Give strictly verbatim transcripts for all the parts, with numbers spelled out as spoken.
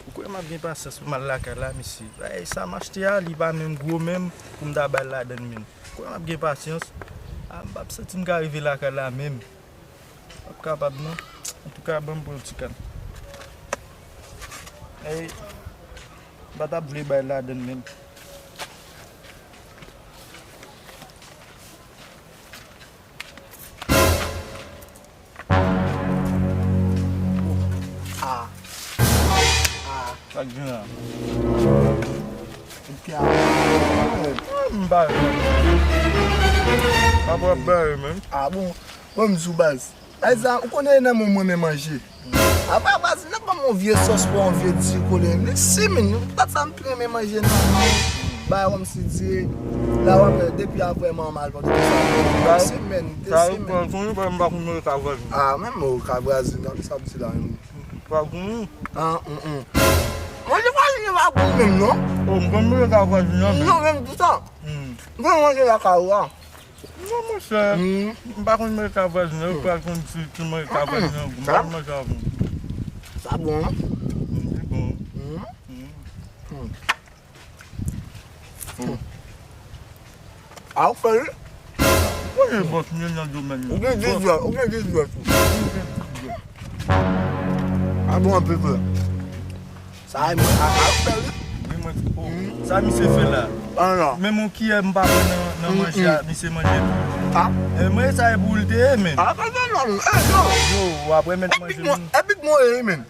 Ou kwè m ap gen pasyans pou m al lakay la, mesye? Bagay sa m achte a, li pa menm gwo menm pou m ta ba l ladann menm. Ou kwè m ap gen pasyans? A, m p ap santi m ka rive lakay la menm. M p ap kapab non. Antouka, ban m pran yon ti kal. Ey, m pa t ap vle bay ladann menm. Ah. Ah. Sa k gen la? Ou te a. M ba yo. Pa pran ba yo, menm. Ah bon? Bon, m di w baz. Ayza, ou konnen nan mwen, mwen renmen manje. Apa, baz, nan ban m yon vye sòs pou yon vye ti kole. Li si, men, yon plat sa m pi renmen manje nan mwen. Bay kòmsi di, la w ap wè, depi aprè manman al pòtoprens, de semèn, de semèn. Sa yo pran sou li, m pa konn mwen ka vwazin. Ah, menm mwen ka vwazin, nan sa m di la, menm. Pa konn. Ah, mm, mm. Manje vwazin yo pa bon menm, non? Oh, m konn mwen ka vwazin, non, men. Non, menm di sa. Hmm. M konn manje lakay ou a. Non, monchè, m pa konn mwen ka vwazin, yo pa konn si, si mwen ka vwazin, m pa konn manje avè w. Sa bon, hein? Hmm, li bon. Hmm. Hmm. A, ou fè wi. Ou konnen bòs mwen nan domèn nan. Ou gen dis dwèt, ou gen dis dwèt tou. A bon, anpil frè. Sa e mwen, a, a, ou fè wi. Wi, mwen, oh, sa misye fè la. Menm yon kiyè m pa pran nan, nan manje a, misye manje tou. E mwen sa e pou l te ye, men. A, pa sa non, e, yo. Yo, w ap remèt manje m. Epi mwen, epi mwen, e, men.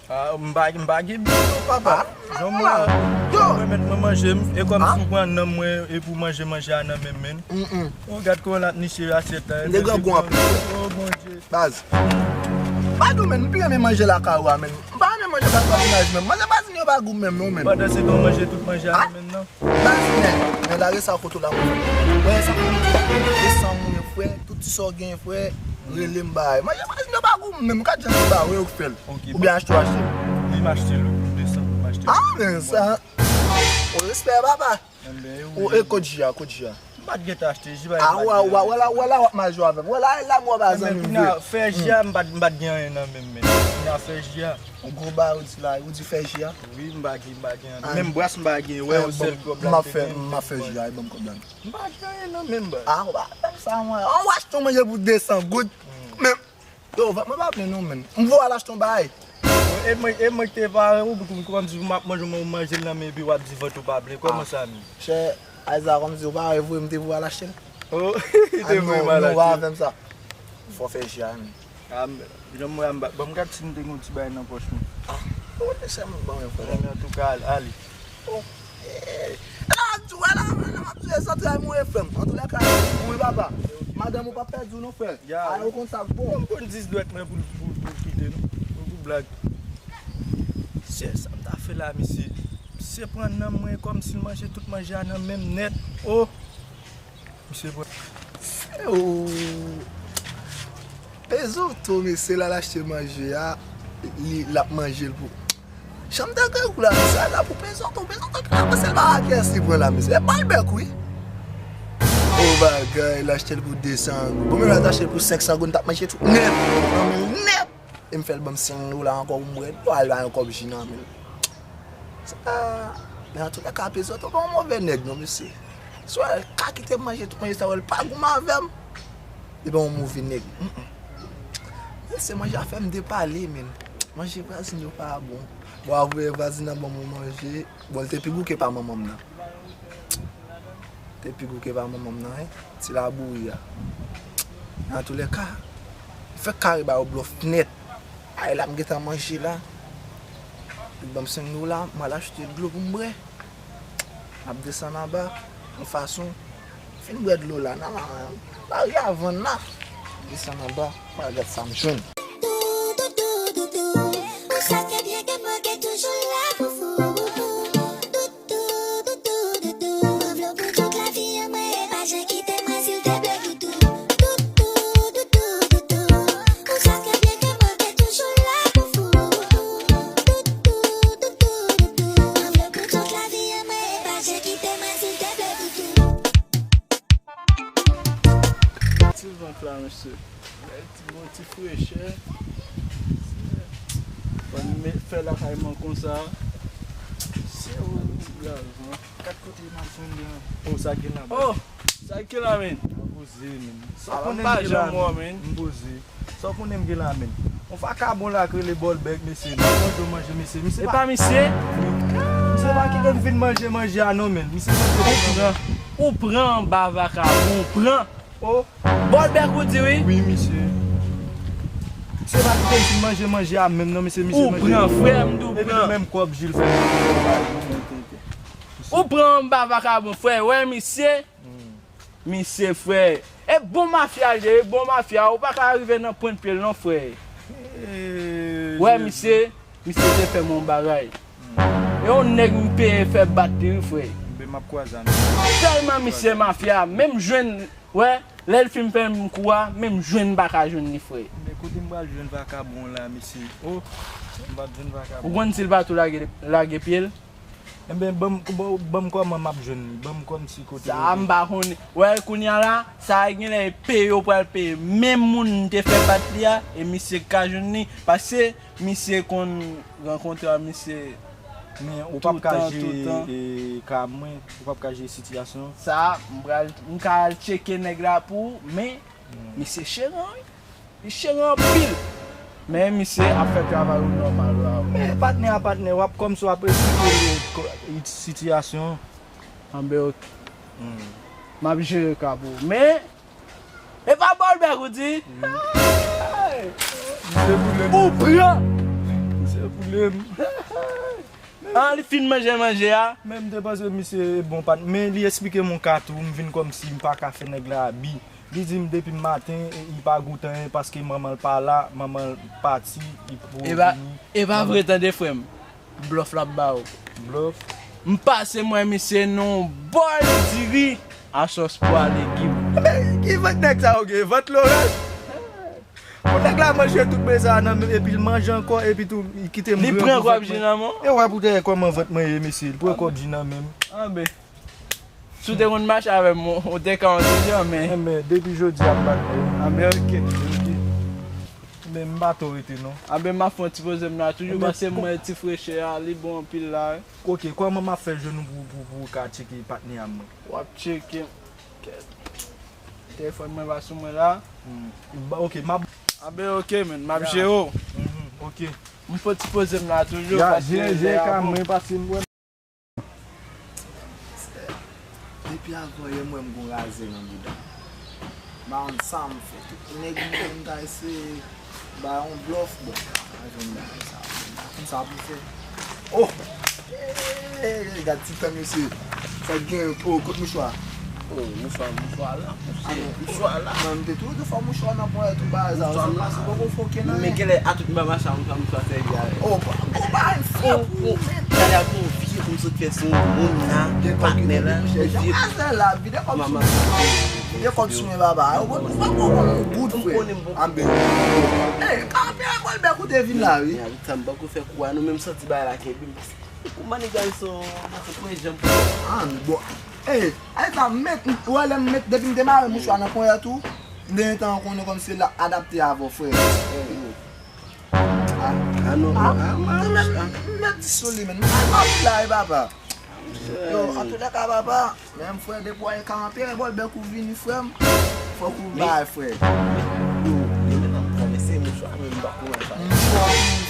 Ah, m pa, m pa gen bib non, papa. Jan mwen, jan mwen mèt mwen manje m, e kòmsi ou pran nanm mwen epi w manje manje a nan men m, men. Ou gad kòman l ap niche asyèt la. M te grangou anpil. Oh, Bondye. Baz. M pa di w, men, m pi renmen manje lakay ou a, men. M pa renmen manje baz vwazinaj, men. Manje vwazen yo pa gou menm, non, men. Pandan se tan w manje tout manje a nan men l, non. Baz, men, men lage sa kote w la, mwen. Wè, sa pou mwen, desann mwen, frè, tout ti sa w gen, frè, rele m bay. Manje vwazen yo pa gou menm, gad jan ti ba, wè yo k fè l. Oubyen achte w achte l. Wi, m achte l, wi, pou desann, m achte l. Ah, men sa, o respè, papa. Ou, e kot ji a, kot ji a? M pa t gentan achte ji, bay. Ah, wè, wè, wè la, wè la w ap mal jwe avè m. Wè la, e la m wè w pa zanmi m vre. Fè ji a, m pa t, m pa t gen anyen nan men m, men. Kounye a fè ji a. Yon gwo bagay ou di la, ou di fè ji a? Wi, m pa gen, m pa gen anyen. Menm bras m pa gen, wè, yon sèl kòb la m te gen. M ap fè, m ap fè ji a, e ban m kòb la. M pa gen anyen nan men m, baz. Ah, ou pa fè m sa, mwen. An, w achte yon manje pou desan goud. Men, yo, vant mwen pa plen non, men. M voye al achte yon bagay. E mwen, e mwen ki te pare ou, pou kòm di m ap manje, mwen manje l nan men, epi w ap di vant ou pa plen. Kòman sa, men? Chè, Ayza, kòm di ou pare vre, m te voye al achte l. Oh, li te voye m al achte l. Fò fè ji a, men. Ah, m, jan m wè a, m ba, ban m gad si m te gen yon ti bagay nan pòch mwen. Ah, ou wè se mwen ban mwen, frè. Men antouka, ale, ale. Oh, eh, la m ap di w, la, la m ap di w, e zantray mwen, frè m. Antoulèka, mwen papa. Madanm ou p ap pèdi w non, frè. Ya. Ale, ou konn sa k bon. M konn dis dwèt mwen pou, pou, pou l kite, non. Pou, pou blag. Sè, sa m ta fè la, misye. Misye pran nan mwen kòmsi l manje tout manje a nan men m nèt. Oh. Misye pran. Sè, oh. Pezoto, mesye, l al achte manje a, li, l ap manje l pou. Jan m te grangou la, mesye, la pou Pezoto, Pezoto ki la panse l pa wè kiyès li pran la, mesye. E pa l bèk, wi. O bagay, l achte l pou desan goud. Bon, menm lè l t achte l pou senksan goud, m t ap manje tou nèt. Nan men l nèt. E m fè l ban m senk dola ankò pou m bwè dlo, al bay yon kòb ji nan men l. Sa, men antoulèka, Pezoto pa yon move nèg non, mesye. Swa l ka kite m manje tout manje sa yo, l pa goumen avè m. Li pa yon move nèg. Mm, mm. Men se manje a fè m depale, men. Manje vwazen yo pa bon. Bon, apre vwazen nan ban mwen manje. Bon, li te pi bouke pa manman m nan. Te pi gou ke pa manman m nan, wi. Ti labouri a. Antoulèka, fèk kare ba yo blòf nèt. Ay la, m gentan manje la. Li ban m senk dola, m al achte dlo pou m bwè. M ap desann anba, yon fason. Fin bwè dlo la, nan la, lari a vann la. Desann anba, m al gad sa m jwenn. Ou sav trè byen ke mwen gen toujou la pou ou. Doudou, doudou, doudou. Anvlop pou tout lavi an mwen, e pa jan kite mwen silteple doudou. Doudou, doudou, doudou. Ou sav trè byen ke mwen gen toujou la pou ou. Doudou, doudou, doudou. Anvlop pou tout lavi an mwen, e pa jan kite mwen silteple doudou. Ti vant la, mesye. Ti bon ti frechè. Mwen fè lakay mwen konsa. Se ou ti gaz, non? Kat kote m ap jwenn li an? Oh, sa gen la, baz? Oh, sa gen la, men? Poze, men. Sa w konnen m gen la, men? M poze. Sa w konnen m gen la, men? Yon vakabon la k rele Bòlbèk, mesye. M ap mande w manje, mesye. Misye pa, e pa misye? Misye pa kite m fin manje manje a, non, men. Misye manje. Ou pran, ou pran anba vakabon, ou pran. Oh. Bòlbèk ou di wi? Wi, misye. Misye pa kite m fin manje manje a menm, non, misye, misye manje. Ou pran, frè, m di w pran. Epi menm kòb Jil fè. Ou pran anba vakabon, frè, wè, misye. Misye, frè. E bon mafya l ye, e bon mafya, ou pa ka rive nan pwent pye l non, frè. Wè, misye, misye te fè m yon bagay. E yon nèg m peye fè bat li, wi, frè. Enben, m ap kwaze a, mesye. Tèlman misye mafya, menm jwenn, wè, lè l fin fè m kou a, menm jwenn m pa ka jwenn li, frè. Enben, kote m pral jwenn vakabon la, mesye? Oh, m pap jwenn vakabon. Ou konn si l pa tou lage, lage pye l? Enben, ban m, ban, ban m kòman m ap jwenn li. Ban m kòmsi kote. Sa a, m pa konnen. Wè, kounye a la, sa a genlè e peye yo pral peye menm moun m te fè bat li a, e misye k ka jwenn li. Paske misye konn rankontre a misye. Men ou p ap ka jere, e, ka mwen, ou p ap ka jere sitiyasyon an. Sa a, m pral, m ka al tcheke nèg la pou ou, men misye cheran, wi. Li cheran anpil. Men misye ap fè travay ou nòmal la. Men patnè a patnè, w ap kòmsi w ap esplike li ko-, sitiyasyon an. Anben, ok. M ap jere ka pou ou. Men, e pa Bòlbèk ou di? Misye boule m. Ou pran. Misye boule m. An, li fin manje manje a. Men m te panse misye bon pat, men li esplike m yon ka tou, m vin kòmsi m pa ka fè nèg la abi. Li di m depi maten, e, li pa goute anyen paske manman l pa la, manman l pati, li poko vini. E pa, e pa vre tande frè m. Blòf l ap ba ou. Blòf? M pase m wè misye nan yon bòl diri a sòs pwa legim. Men ki vant nèg sa yo gen? Vant loranj? Pou nèg la manje tout bagay sa nan men, epi l manje ankò, epi tou, li kite m grangou vant mwen. Li pran kòb Jil nan men w? E w wè pou tèt kòman vant mwen ye, mesye. Li pran kòb Jil nan men m. Anben. Si w te konn mache avè m, ou te ka yon ti jan, men. Enben, depi jodi a, m pa t. Anben, ok. Ok. Men m pa twò rete, non. Anben, m ap fè yon ti poze m la toujou, paske m wè ti frechè a, li bon anpil la, wi. Ok, kòman m ap fè jwenn ou pou, pou, pou w ka tcheke patnè a mwen? W ap tcheke. Kèt. Telefòn mwen pa sou mwen la. Hmm. Ba, ok, m ap. Anben, ok, men, m ap jere w. Mhm, ok. M fè ti poze m la toujou, paske jere, jere ka mwen, paske m wè. Depi avan yè m wè m gon razè nan bouda m. M pa konn sa m fè. Tout nèg mwen m ta eseye bay yon blòf, bon, m pa jwenn bagay sa. M pa konn sa pou m fè. Oh! Hey, gad ti tan mesye. Sa k gen? Oh, kot mouchwa? Oh, mouchwa, mouchwa la, mouchwa la. Mwen m te tou, tou fò mouchwa nan ponyèt ou pa sa. Mouchwa m la. Ou poko foke nan men. Men genlè a tout m pa mache a mouchwa, mouchwa sèvi avè. Oh, pa, oh, pa, fò pou ou menm. Gade a gon vye kou m sot fè sou yon moun la, patnè la, gon vye kou. Vide kòb sou mwen, papa. Ou pa gon goud, frè. Anben. Ey, kanpe a Bòlbèk ou te vin la, wi. Sa m pa kou fè kou a, nou menm santi bagay la kenbe m. Ou manigann son, son premye janm pou. Ah, bon. Ey, ay sa, m met, ou wè lè m met, depi m demare mouchwa nan ponyèt ou, m te gentan konnen kòmsi l ap adapte avè w, frè. Ah, ah, non, ah, ah, m met dis sou li, men. M pa la, e papa. Yo, antoulèka, papa. Men frè, depi w al kanpe, Bòlbèk ou vini, frè m. Fòk ou bay, frè. Yo, yo, men nan travèse mouchwa, men m pa konnen sa. Mouchwa,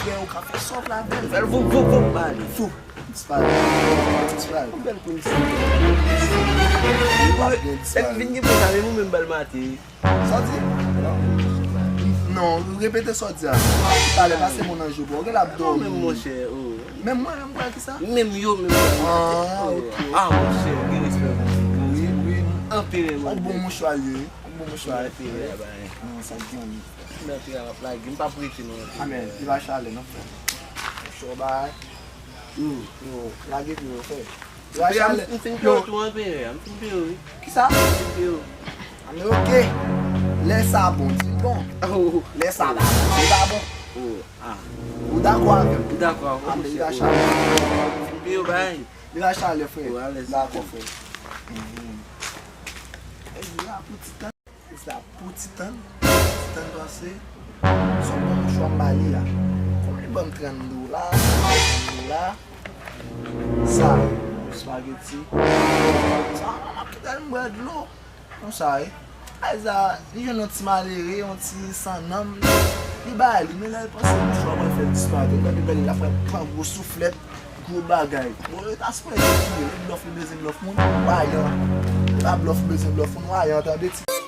frè, ou ka fè sòf la, bèl. Fè l voup, voup, voup, ba li. Fou. Disparèt. Disparèt. Yon bèl kou misye. Li pa byen disparèt. Lè m vin gen pwoblèm, ou menm ba l mate. Sa w di? Non, repete sa w di a. Talè, pase moun nan je w. Ou gen l ap dòmi. Menm monchè, oh. Menm mwen, menm mwen, kisa? Menm yo, menm mwen. Ah, ok. Ah, monchè, gen respè pou mwen. Wi, wi. Anperè, mwen. Yon bon mouchwa l ye. Yon bon mouchwa l ye. Anperè, ba. Non, sa k gen. Anperè, m ap lage. M p ap rete, non. Amèn. Li pa chalè, non, frè. Cho bay. Yo, yo, lage pye yo, frè. Yo, Achal, m fin peye w tou, anperè. M fin peye w, wi. Kisa? M fin peye w. Ah, men ok. Lè sa bon, di l bon. Oh. Lè sa la bon, di l pa bon. Oh, ah. Ou dakò avè m? M dakò avè w, monchè. Ah, men li Achal. M fin peye w, bay. Li Achal, frè. Ou alèz. Dakò, frè. Mhm. Ey, la pou ti tan. Sa pou ti tan, ti tan pase, se yon bon mouchwa m ba li a. Konbyen Ban m trant dola, trant dola. Sa, espageti. Sa, m ap kite l bwè dlo. Konsa, wi. Ayza, li jwenn yon ti malere, yon ti san nanm. Li bay li, men lè l panse bouch la pral fè l disparèt. Gade bèl, l ap fè pran gwo souflèt, gwo bagay. Bon, yo ta sipoze touye l, blòf li bezwen blòf moun, wayan. Se pa blòf li bezwen blòf moun, wayan, tande, ti